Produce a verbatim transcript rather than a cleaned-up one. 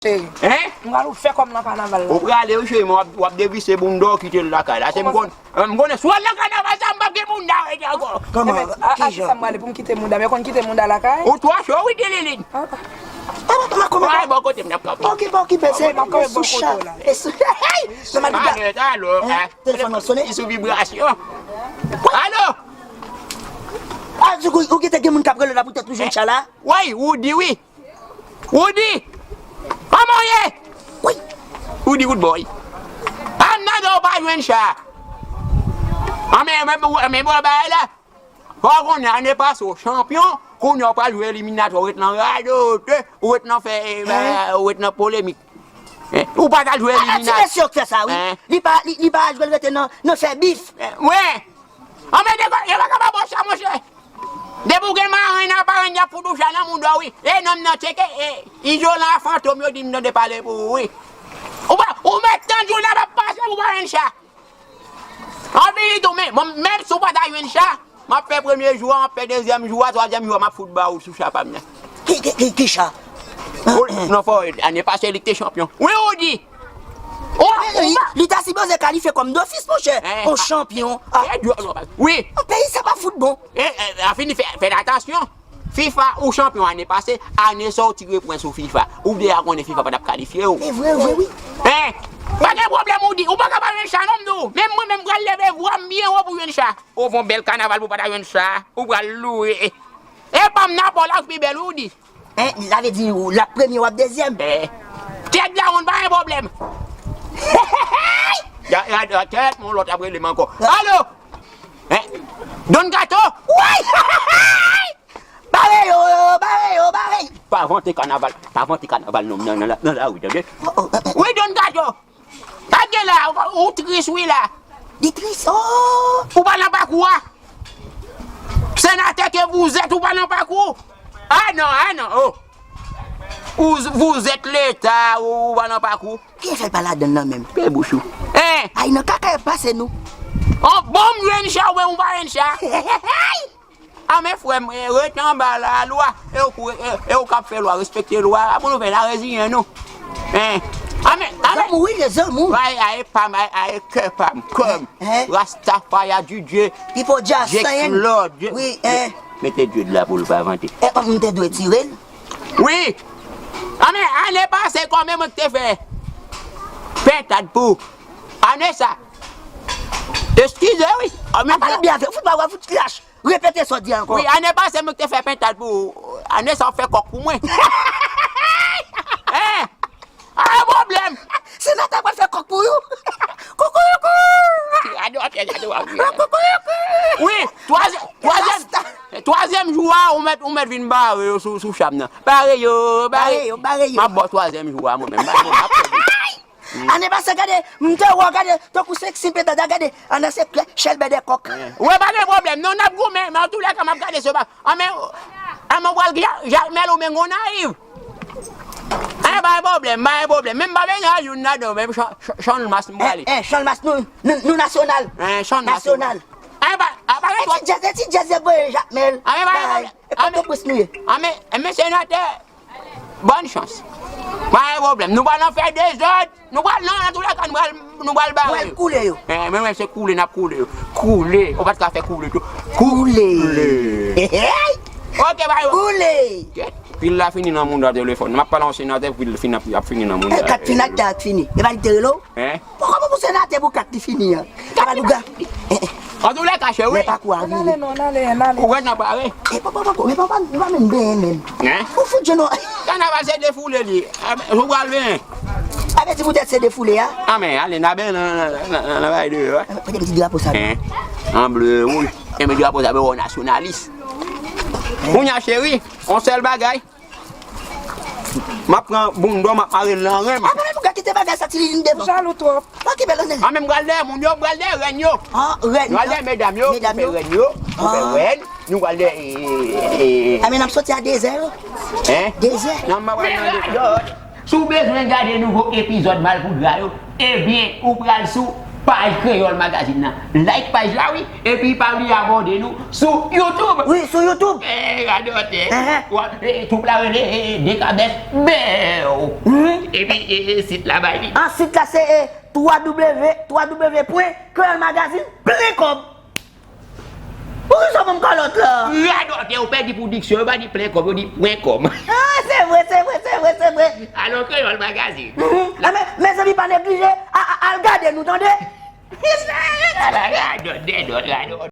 Cheri. Hein? M pral ou fè kòm nan kanaval la. Ou prale wi cheri, men w ap, w ap devise bounda w kite l lakay la. Se m konn, m konnen si w al nan kanaval sa, m p ap gen bounda rete ankò. Kòman? Ki jan? Kisa m prale pou m kite bounda? Men konn kite bounda lakay? Ou twò cho wi, Tililin. Ah, ah, ah, kòman? Ay, bò kote m n ap kanpe. Pa okipe, pa okipe, se, se sou chat. E sou, hey! Nan Madiga. Alò, alò, hein? Telefòn nan sonnen. Li sou vibrasyon. Alo! Ah, ou, ou gentan gen moun k ap rele w la poutèt ou jwenn chat la? Wi, ou di wi. Woody! Kòman w ye? Wi! Woody Good Boy. Ann nan w pa jwenn chat. Anmen, men, men, men, bon, bagay la. Fò w konnen, ane pase w chanpyon, kounye a w pral jwe eliminatwa, ou ret nan radote, ou ret nan fè, eh, ba, ou ret nan polemik. Eh, ou pa t al jwe eliminatwa. Ah, ti mesye k fè sa, wi. Li pa, li, li pa al jwe, l rete nan, nan fè bif. Eh, wi. Anmen, yo pa ka ba w chat, monchè. Depi w gen marenn ak parenn, y ap fout ou chat nan mouda w, wi. E nonm nan tcheke, e izolan a fantom yo di m tande pale pou ou, wi. Ou pa, ou mèt tann jounen ap pase pou w pa jwenn chat. Anvi tou, men, bon, menm si w pa ta jwenn chat, m ap fè premye jou a, m ap fè dezyèm jou a, twazyèm jou a, m ap fout ba ou sou chat pa m nan. Ki, ki, ki, ki chat? Ou, non, fò, ane pase, li k te chanpyon. Wi, ou di. Ou, ou, li ta sipoze kalifye kòm dofis, monchè. On chanpyon. Ah. Wi. An peyi sa pa fout bon. E, e, a fini fè, fè atansyon. FIFA ou chanpyon ane pase, ane sa w tire pwen sou FIFA. Ou deja konnen FIFA pa t ap kalifye w. E vre, vre, wi. Hein? Pa gen pwoblèm ou di, ou pa ka pa jwenn chat non m di w. Menm mwen menm m pral leve vwa m byen wo pou jwenn chat. Ou fè yon bèl kanaval pou pa ta jwenn chat. Ou pral loure. E pa m nan pa w la k pi bèl ou di. Hein, sa vle di, l ap premye, w ap dezyèm. Eh. Tèt dawonn, pa gen pwoblèm. Ya, ya, ya, tèt, mon lòt ap rele m ankò. Alo! Hein? Don Gato? Woy! Bare yo, bare yo, bare yo! Pa vante kanaval, pa vante kanaval non, nan, nan, nan lari, tande? Oh, oh, eh, eh. Wi, Don Gato! Sa k gen la, ou, ou tris wi la. Li tris, oh! Ou pa nan pakou a. Senatè ke vous êtes, ou pa nan pakou. Ah non, ah non, oh. Ou, vous êtes Leta, ou, ou pa nan pakou. Ki fè pa ladann nan menm? Pe bouch ou. Hein? Ay, nan kaka y ap pase nou. Oh, bon, m jwenn chat, ou pa jwenn chat. A men frè m, e, rete anba la, lwa, e ou, e, e ou k ap fè lwa, respekte lwa, a pou nou fè la reziyen nou. Hein. A men, a men. Zanmi, wi, le zanmi. Ay, ay, pa m, ay, ay, kè pa m, kè m. Hein? Rastafari, Didye, Pipo Dja, Jek Sayen. Lòd. Wi, hein. Mete dye la pou l pa vante. E, m te dwe tire l. Wi. A men, ane pase, kòman mwen te fè pentad pou ane sa. Eskize, wi. A men, pale byen avè, fout pa wè, fout lach. Repete sa w di a ankò. Wi, ane pase, mwen te fè pentad pou ou. Ane sa, w fè kòk pou mwen. Hein? A, pwoblèm. Senatè pral fè kòk pou ou. Koukouroukou. Gade w ap fè, gade w ap fè. Koukouroukou. Wi, twazyè-, twazyèm, twazyèm jou a, ou mèt, ou mèt vin bare yo sou, sou chat m nan. Bare yo, bare. Bare yo, bare yo. M ap ba w twazyèm jou a, mwen menm. Bare yo, m ap fè. Ane pase, gade, m te wè w, gade, tankou seksi pentad, gade, ann se chèlbè de kòk. Wi, pa gen pwoblèm, non, n ap goumen, men antoulèka, m ap gade se pa, a men, a men, w pral Ja-, Jakmèl ou men gon nayiv. An, pa gen pwoblèm, pa gen pwoblèm, men m pa bezwen al youn ladan, men Chan-, Chan-, Chanmas m prale. Eh, eh, Chanmas nou, nou, nou nasyonal. Eh, Chanmas. Nasyonal. An, pa, a, pa gen pwoblèm. E ti djaz, e ti djaz, e voye Jakmèl. A men, pa gen pwoblèm. E pa Pòtoprens nou ye. A men, a men, senatè. Bòn chans. Pa gen pwoblèm. Nou pa nan fè dezòd. Nou pral, non, antoulèka, nou pral, nou pral bare yo. Nou pral koule yo. Eh, men, men, se koule, n ap koule yo. Koule. Ou pa t ka fè koule tou. Koule. Koule. Ok, ba yo. Koule. Kèt. Pil la fini nan moun nan telefòn. M ap pale yon senatè, pil fin ap, ap fini nan moun nan. Eh, kat final, te ak fini. E pa li te rele w? Hein? Bon, kòman pou senatè pou kat li fini an? Kabalouga. Antoulèka, cheri. Lè pakou a vire. Ann ale non, ann ale, ann ale. Ou wè nan pare. E papa, papa, men papa, nou pa menm benyen menm. Hein? Ou fout je nou. Kanaval se defoule li. A, ou pral benyen. A vle di poutèt se defoule a? A men, ale, n a benyen nan, nan, nan, nan, nan bay deyò, hein? Pote m ti drapo sa. Hein? An ble, wouj. E men drapo sa, men wè w nasyonalis. Kounye a, cheri, yon sèl bagay. M ap pran bounda w, m ap mare l nan ren m. A, mwen menm, ou ka kite bagay sa, Tililin devan. Ou jalou twòp. Okipe l, ann ale. A, men m pral dèyè moun yo, m pral dèyè rèn yo. Ah, rèn. M pral dèyè medam yo, m fè rèn yo, m fè rèn. Nou pral dèyè, e, e, e. A, men n ap soti a dezè, wi. Hein? Dezè. Non, m pa pral nan dezè. Si w bezwen gade nouvo epizòd Malpougra yo, ebyen, ou pral sou Paj Kreyòl Magazine nan. Like paj la, wi. Epi pa bliye abòne nou sou YouTube. Wi, sou YouTube. Eh, radòtè. Ehe. Wa- eh, Troup la rele eh, Dekabès. Bèw. Mhm. Epi eh, eh, sit la bay li. An sit la se eh, w w w pwen kreyòl magazine pwen kòm. Poukisa w ban m kalòt la? Radòtè, ou pèdi pou diksyon, yo pa di plen kòm, yo di pwen kòm. Ah, se vre, se vre, se vre, se vre. Alò, Kreyòl Magazine. Mhm. Ah, men, mezanmi, pa neglije a- a- al gade nou, tande. Ala radòtè, dòt radòtè.